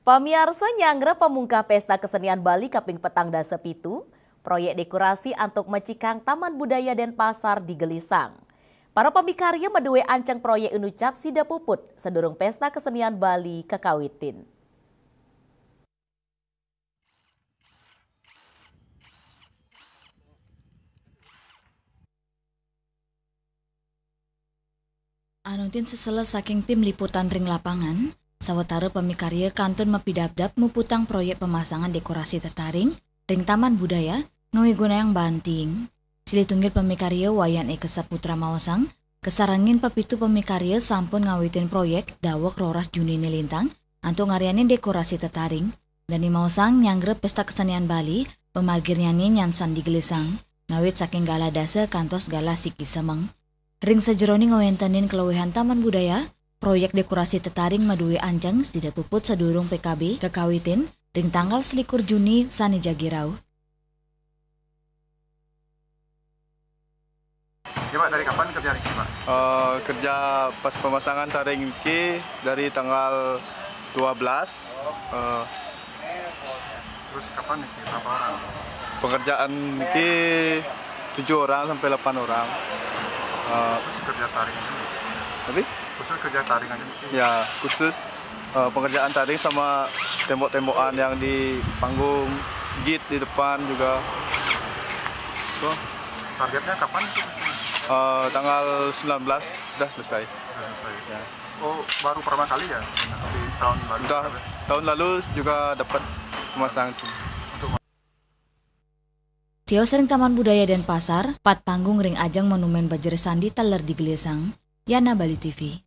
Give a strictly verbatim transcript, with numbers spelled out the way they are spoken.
Pamiarsa, nyanggra pamungkah Pesta Kesenian Bali kaping petang dasa pitu, proyek dekorasi antuk mecikang Taman Budaya Denpasar digelisang. Para pamikarya madué anceng proyek inucap sida puput sadurung Pesta Kesenian Bali kakawitin. Anuntin sesela saking tim liputan ring lapangan, sawetara pamikarya kantun mapidabdab muputang proyek pemasangan dekorasi tetaring ring Taman Budaya ngawigunayang banting. Silih tunggil pamikarya Wayan Eka Saputra maosang, kasarengin pepitu pamikarya sampun ngawitin proyek daweg roras Junine lintang antuk ngaryanin dekorasi tetaring. Dane maosang, nyanggra Pesta Kesenian Bali, pamargirnyane nyansan digelisang, ngawit saking galah dasa kantos galah siki semeng. Ring sajeroning ngwentenin kaluihan Taman Budaya, proyek dekorasi tetaring madué anceng sida puput sadurung P K B kakawitin ring tanggal selikur Juni sane jagi rauh. Ya, Pak, dari kapan kerja niki, Pak? Eh, kerja pas pemasangan taring niki dari tanggal dua belas. Eh, Terus kapan niki? Berapa orang? Pengerjaan niki tujuh orang sampai delapan orang. Eh, Khusus kerja taring aja? Tapi? Khusus kerja taring aja niki? Ya, khusus, eh, pengerjaan taring sama tembok-tembokan yang di panggung, gate di depan juga. Tuh. Targetnya kapan itu? Eh, tanggal sembilan belas sudah selesai. Sudah selesai. Ya. Oh, baru pertama kali ya? Di tahun baru. Udah, tahun lalu juga dapat pemasangan sini. Tios ring Taman Budaya Denpasar, pat panggung ring ajeng Monumen Bajra Sandi taler digelisang. Yana, Bali T V.